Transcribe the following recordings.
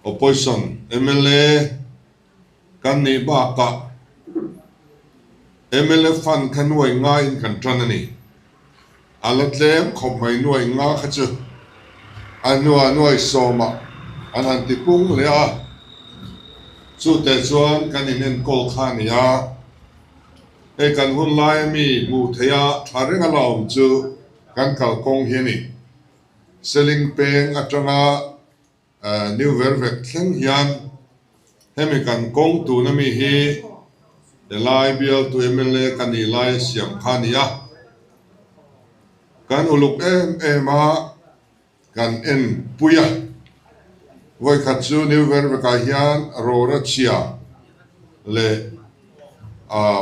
Opposition mla kan nih bakah mla fund kha nuai ngaiin kan tan a ni. A la tlem khawp mai nuai nga kha chu a hnuah nuai sawmah an han ti pung leh a, chuteh chuan kan inenkawl kha a ni a. Hei kan hun laia mi hmuh theiha tha reng a la awm chu kan kalkawng hi a ni. Seling peng atanga New Vervek thleng hian hemi kan kawng tuna mi hi helai bialtu mla ka nih laia siam kha a ni a. Kan uluk em em a, kan en pui a. Vawikhat chu New Vervekah hian rawra chhia leh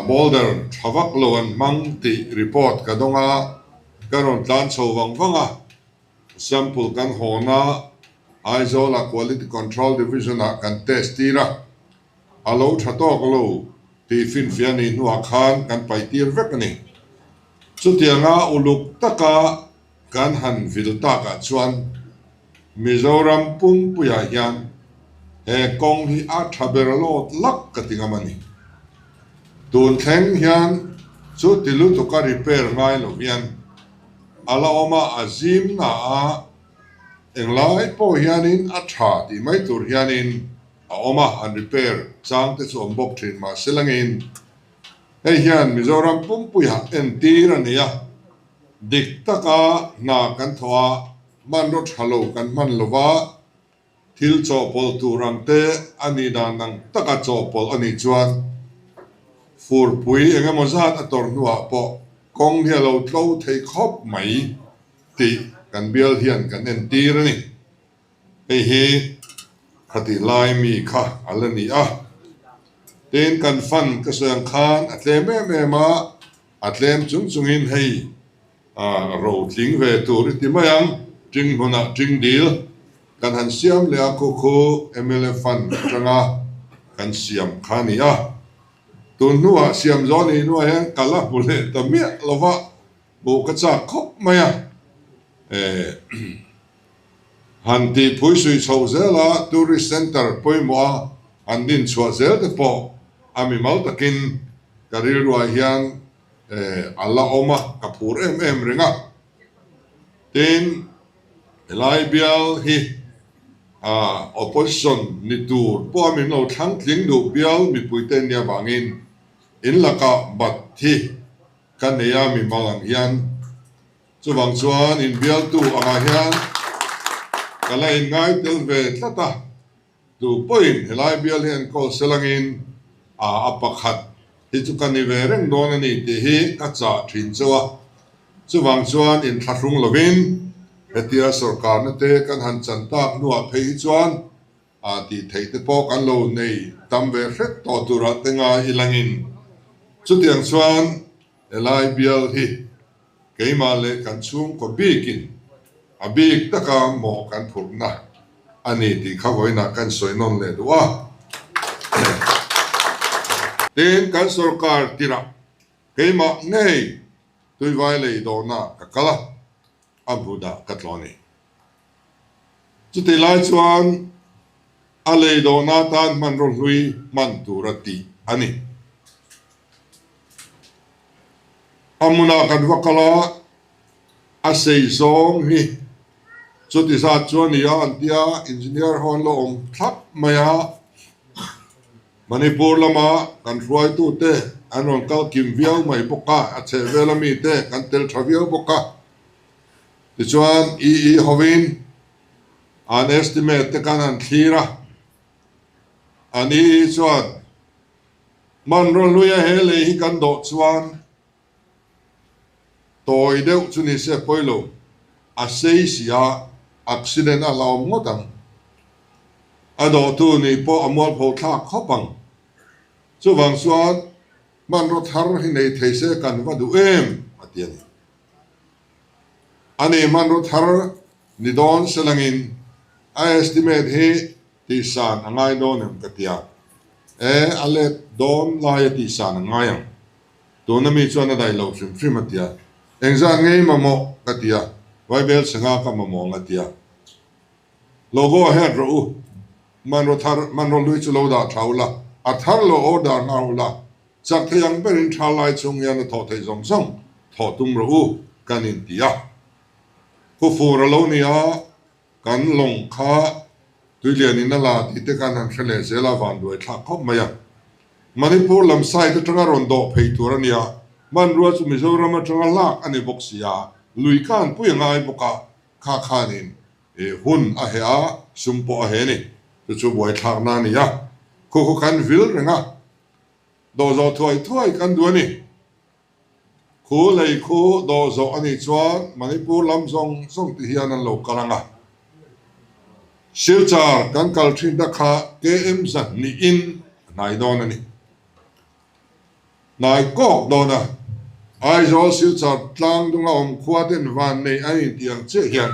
boulder tha vak lo an hmang tih report ka dawng a, ka rawn tlan chho vang vang a. Sample kan hawn a, Aizawl-ah Quality Control Division-ah kan test tir a, a lo tha tawk lo tih finfiah nih hnuah khan kan paih tir vek a ni. Chutianga uluk taka kan han vil takah chuan Mizoram pumpuiah hian he kawng hi a tha ber lawt lak ka ti ngam a ni. Tun thleng hian chuti lutuka repair ngai lo hian A la awm a, a zim na a, englai pawh hianin a tha tih mai tur hianin a awm a, an repair chang te chu awm bawk thin mahse langin hei hian Mizoram pumpuiah entir a ni a, dik taka hna kan thawh a, hmanraw tha lo kan hman lo va, Thil chawhpawlh tur ang te a nih dan ang taka chawhpawlh a nih chuan furpui eng emaw zat a tawrh hnuah pawh kawng hi a lo tlo thei khawp mai tih kan bial hian kan entir a ni. Hei hi khatih lai mi kha a la ni a. Tin, kan fund ka sawi ang khan a tlem em em a, a tlem chung chungin hei A rotling ve tur i ti mai ang, Ṭing hmunah ṭing dil kan han siam leh a, khu khu mla fund aṭanga kan siam kha a ni a. Tun hnuah siam zawh nih hnuah hian ka la hmu leh ta miah lo va, hmuh ka chak khawp mai a. Han tih phui sui chhoh zel a, tourist centre pawimawh a han din chhuah zel te pawh a mimal takin ka rilruah hian A la awm a, ka phur em em reng a. Tin, helai bial hi opposition ni tur pawh a min lo thlang tling duh bial mipuite an nih avangin in lakah bat hi ka nei a mimal ang hian. Chuvang chuan inbialtu angah hian ka la inngai tel ve tlat a. Tu pawhin helai bial hi an kawl selangin a a pakhat hi chu ka ni ve reng dawn a ni tih hi ka chah thin chauh a. Chuvang chuan inthlahrung lovin hetia sawrkarna te kan han chan tak hnuah phei hi chuan a tih theih te pawh kan lo nei tam ve hret tawh turah te ngai ilangin chutiang chuan helai bial hi Keimah leh kan chhungkaw bikin a bik taka mawh kan phurhna a ni tih kha vawiinah kan sawi nawn leh duh a. Tin, kan sorkar tirah keimah ngei Tuivai lei dawhnaah ka kal a, a hmunah ka tlawh a ni. Chutih lai chuan a lei dawhna atan hmanraw hlui hman tura tih a ni. A hmunah kan va kal a, a sei zawng hi chuti zat chu a ni a an ti a, engineer ho an lo awm thlap mai a, Manipur lama kan hruaitute an rawn kal kim viau mai bawk a, a chhehvel ami te kan tel tha viau bawk a, tichuan EE hovin an estimate te khan an thlir a, an EE chuan Hmanraw hluia he lei hi kan dawh chuan tawi deuh chu ni se pawi lo, a sei si a, accident a hlauhawm ngawt ang. A dawhtu nih pawh a mualpho thlak khawp ang. Chuvang chuan hmanraw thar hi nei thei se kan va duh em a ti a ni. Ani hmanraw thar ni dawn selangin a estimate hi Tihsan a ngai dawn em ka tia. E, a let dawn laia tihsan a ngai ang. Tuna mi chuan a daih lo hrim hrim a tia. Engzat ngei mamawh ka tia, Vaibel chhanga ka mamawh ang a tia. Lo go ahead rawh u. Hmanraw thar, hmanraw hlui chu lo dah tha ula, a thar lo order nghal ula, chak thei ang berin tha lai chung hian a thawh theih zawng zawng thawh tum rawh u kan inti a. Khufur a lo ni a, kan lawng kha tuilian in a la tih te khan han hre leh zel a, vanduai thlak khawp mai a. Manipur lam side atanga rawn dawh phei tur a nia, hmanrua chu Mizoram atanga lak a ni bawk si a, lui khan pui a ngai bawk a, kha khanin hun a heh a, sum pawh a heh a ni. Chu chu buaithlakna a ni a, khu khu kan vil reng a, dawh zawh thuai thuai kan duh a ni. Khu lei khu dawh zawh a nih chuan Manipur lam zawng zawng ti hian an lo kal ang a. Silchar kan kal thin ta kha KM zahnihin a hnai dawn a ni. Hnai kawk dawn a, Aizawl Silchar tlang dunga awm khua ten van nei an intih ang chiah hian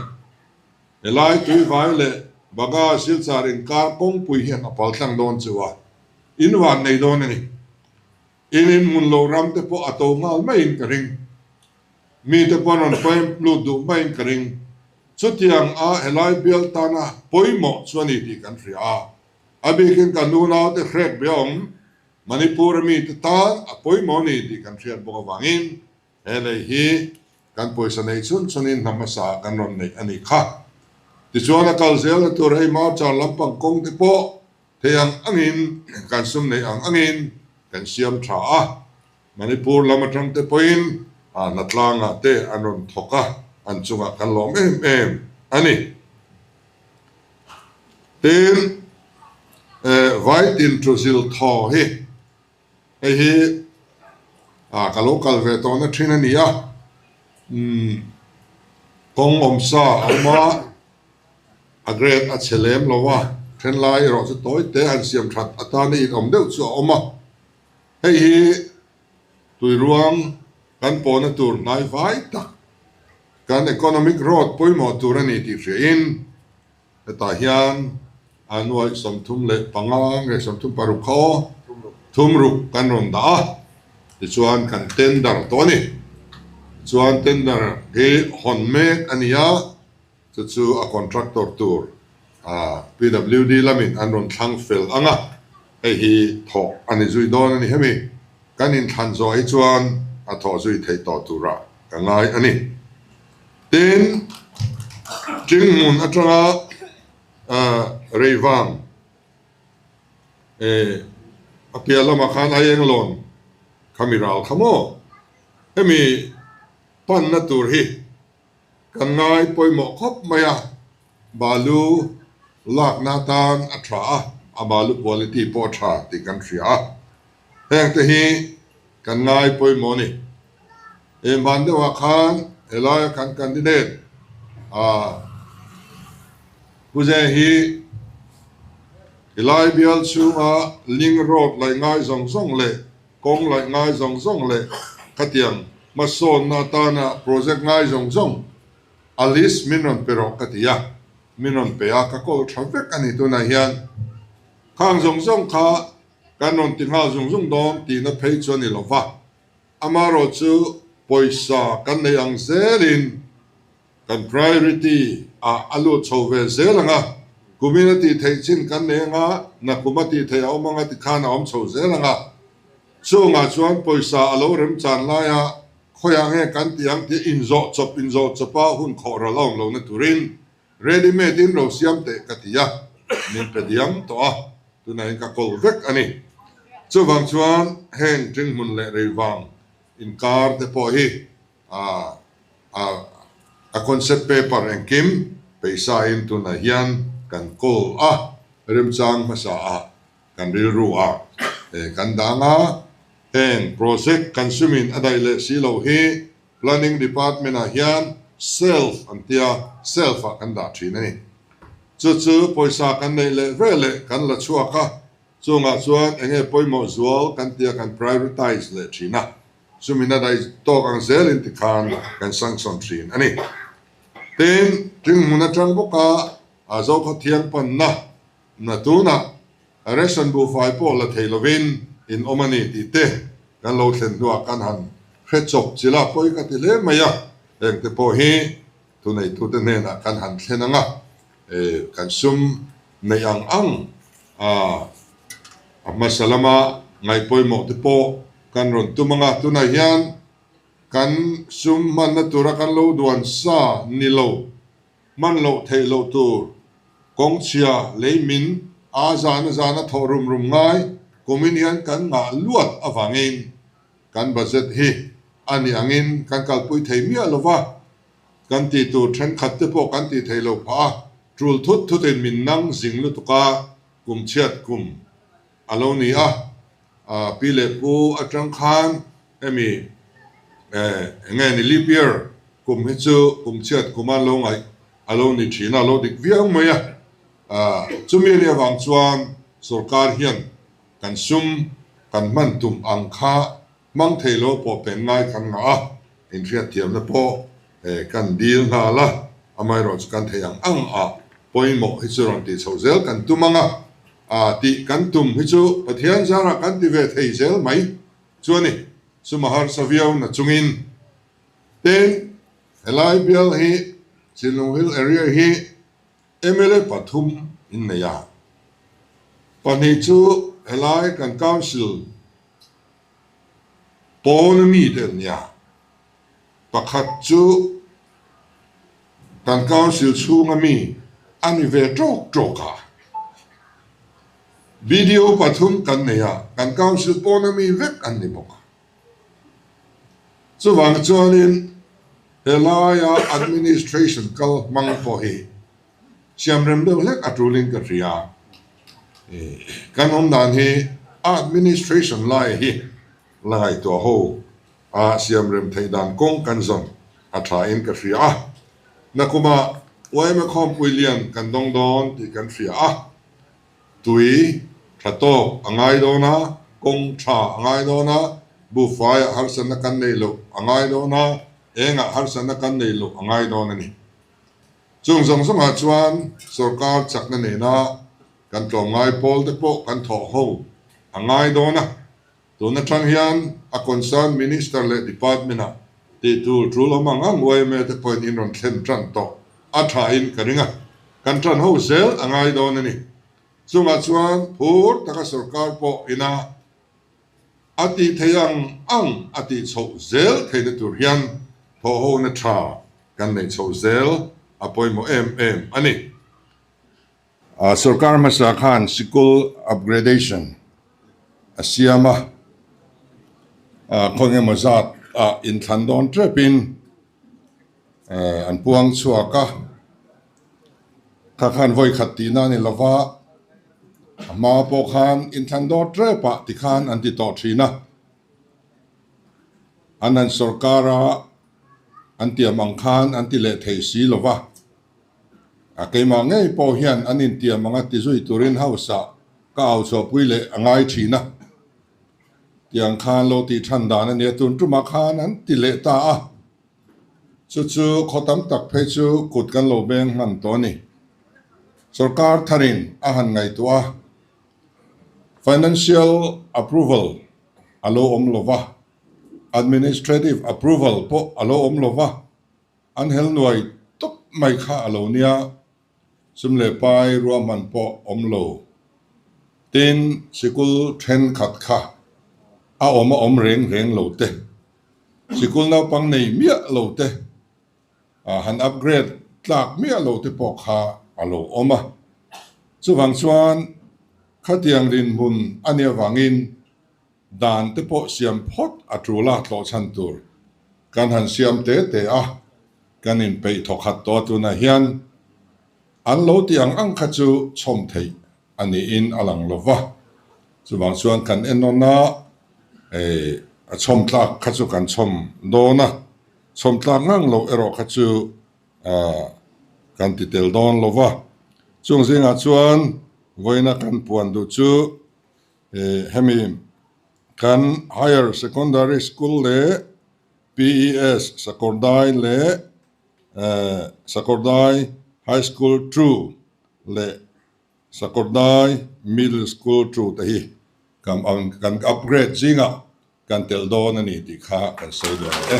helai Tuivai leh Baga Silchar inkar kawngpui hian a pal tlang dawn chu a, in van nei dawn a ni. In inhmun lo ram te pawh a to nghal maiin ka ring. Mi te pawh an rawn pawim lut duh maiin ka ring. Chutiang a helai bial tana pawimawh chu a ni tih kan hria a. A bikin kan unaute hrek be awm Manipur a mite tan a pawimawh a ni tih kan hriat bawk avangin he lei hi kan pawisa neih chhun chhunin hna hmasa kan rawn neih a ni kha. Tichuan a kal zelna tur hei Marchar lampang kawng te pawh thei ang angin kan sum neih ang angin kan siam tha a, Manipur lam atang te pawhin hna tlangah te an rawn thawk a, an chungah kan lawm em em a ni. Tin, Vaitin Tuzil thaw hi hei hi ka lo kal ve tawhna thin a ni a, kawng awmsa a awm a, a grade a chhe lem lo a, thenlai erawh chu tawi te han siam that atana inawm deuh chu a awm a, hei hi tuiruang kan pawhna tur hnai vai tak kan economic road pawimawh tur a ni tih hriain hetah hian a nuaih 35 nge 36 kha aw thumruk kan rawn dah a, tichuan kan tender tawh a ni. Chuan tender hi hawn mek a ni a. Chu chu a contractor tur PWD lamin an rawn thlang fel ang a, hei hi thawh a ni zui dawn a ni. Hemi kan inthlan zawh hi chuan a thawh zui theih tawh turah ka ngai a ni. Tin, Tinghmun atanga Reivang a piah lamah khan Aienglawn kha mi ral kha maw? Hemi panna tur hi Kan ngai pawimawh khawp mai a, balu lakna atan a tha a, a balu quality pawh a tha tih kan hria a. Heng te hi kan ngai pawimawh a ni. Hman deuhah khan helaia kan candidate Pu Zeh hi helai bial chhunga link road laih ngai zawng zawng leh Kawng laih ngai zawng zawng leh khatiang hmasawnna atana project ngai zawng zawng a list min rawn pe rawh ka ti a, min rawn pe a, ka call tha vek a ni tunah hian. Khang zawng zawng kha kan rawn ti nghal zung zung dawn tihna phei chu a ni lo va, amaherawh chu pawisa kan neih ang zelin Kan priority ah a lut chho ve zel ang a, kumin a tih theih chin kan nei ang a, nakum a tih theih a awm ang a tikhan a awm chho zel ang a. Chungah chuan pawisa a lo remchan laia khawiah nge kan tih ang tih inzawh chawp inzawh chawpa hun khawh ral a awm lohna turin ready made in ro siam teh ka ti a, min pe diam tawh a, tunah hian ka kawl vek a ni. Chuvang chuan heng Tinghmun leh Reivang inkar te pawh hi A a concept paper engkim peisa in tunah hian kan kawl a, remchang hmasa ah kan rilru ah kan dang a, heng project kan sumin a daih leh si loh hi planning department ah hian self an tia self ah kan dah thin a ni. Chu chu pawisa kan neih leh ve leh kan la chhuak a, chungah chuan enge pawimawh zual kan tia kan prioritize leh thin a. Chumi na daih tawk ang zelin tikhan kan sanction thin a ni. Tin, Tinghmun atang bawka a Zokhaw thiang panna na tunah ration buhfai pawh la thei lovin in awm a ni tih te kan lo thlen hnuah kan han hre chawp chilh a, pawi ka ti hle mai a, hengte pawh hi thuneitute hnenah kan han thlen ang a, kan sum neih ang ang. A hmasa lama ngaihpawimawh te pawh kan rawn tum ang a, tunah hian kan sum hmanna tura kan lo duan sa ni lo, hman loh theih loh tur, kawngchhia lei min a zana zana thawh rum rum ngai kumin hian kan ngah luat avangin kan budget hi a nih angin kan kalpui thei miah lo va, kan tih tur thenkhat te pawh kan tih theih loh phah a, tul thut thutin min nang zing lutuk a, kum chhiat kum a lo ni a, pi leh pu atang khan hemi eng nge ni leap year kum hi chu kum chhiat kum a lo ngaih a lo ni thin a, a lo dik viau mai a, chumi a nih avang chuan sorkar hian kan sum kan hman tum ang kha hmang thei lo pawh pen ngai kan ngah a, inhriatthiamna pawh kan dil nghal a, amaherawh chu kan thei ang ang a pawimawh hi chu rawn tih chhoh zel kan tum ang a, tih kan tum hi chu Pathian zarah kan ti ve thei zel mai chu a ni. Suma harsa viau na chungin tin helai bial hi Chilung Hill area hi mla pathum in nei a, pahnih chu helai kan council Pawn a mi te an nia. Pakhat chu kan council chhunga mi a ni ve tawk tawk a. BDO pathum kan nei a, kan council pawn a mi vek an ni bawk a. Chuvang chuanin helaia administration kal hmang pawh hi Siamrem deuh hlek a tulin ka hria. Kan awm dan hi a administration lai hi la ngaihtuah ho a siamrem theih dan kawng kan zawn a tha in ka hria a. Nakumah yma khawmpui lian kan dawng dawn tih kan hria a. Tui tha tawk a ngai dawn a, kawng tha a ngai dawn a, buhfaiah harsatna kan neih loh a ngai dawn a, engah harsatna kan neih loh a ngai dawn a ni. Chung zawng zawngah chuan sorkar chakna nena kan tlawmngai pawl te pawh kan thawh ho a ngai dawn a, tun atang hian a concern minister leh department ah tih tur tul awm ang ang yma te pawhin in rawn thlen tan tawh a tha in ka ring a, kan tan ho zel a ngai dawn a ni. Chungah chuan phur taka sorkar pawh ina a tih theih ang ang a tih chhoh zel theihna tur hian thawh hona tha kan neih chhoh zel a pawimawh em em a ni. Sorkar hmasa khan sikul upgradation a siam a, khaw engemaw zat ah inthlan dawn tepin an puang chhuak a, kha khan vawi khat tihna a ni lova, a hma pawh khan inthlan dawn tepah tikhan an ti tawh thin a, an han sorkar a. An tiam ang khan an ti leh thei si lo va, a keimah ngei pawh hian an intiam anga ti zui turin house ah ka au chhuahpui leh a ngai thin a. Tiang khan lo tih than dan a nia, tun tumah khan an ti leh ta a. Chu chu khaw tam tak phei chu kut kan lo beng hman tawh a ni. Sorkar tharin a han ngaihtuah a, financial approval a lo awm lo va. Administrative approval pawh a lo awm lo va, an hel nuai tawp mai kha a lo nia, sum leh pai ruahman pawh awm lo. Tin, sikul thenkhat kha a awm a awm reng reng lo te, sikul naupang nei miah lo te, han upgrade tlak miah lo te pawh kha a lo awm a. Chuvang chuan khatiang dinhmun a nih avangin Dan te pawh siam phawt a tul a, tlawhchhan tur kan han siam te te a, kan inpeih thawkhat tawh a, tunah hian an lo tih ang ang kha chu chhawm theih a niin a lang lo va, chuvang chuan kan enawn a, a chhawm tlak kha chu kan chhawm dawn a, chhawm tlak ngang loh erawh kha chu kan ti tel dawn lo va, chung zingah chuan vawiina kan puan duh chu. Hemi kan Higher Secondary School leh PES Sakawrdai leh Sakawrdai High School Two leh Sakawrdai Middle School Two te hi kan upgrade zingah kan telh dawn a ni tih kha kan sawi dawn e.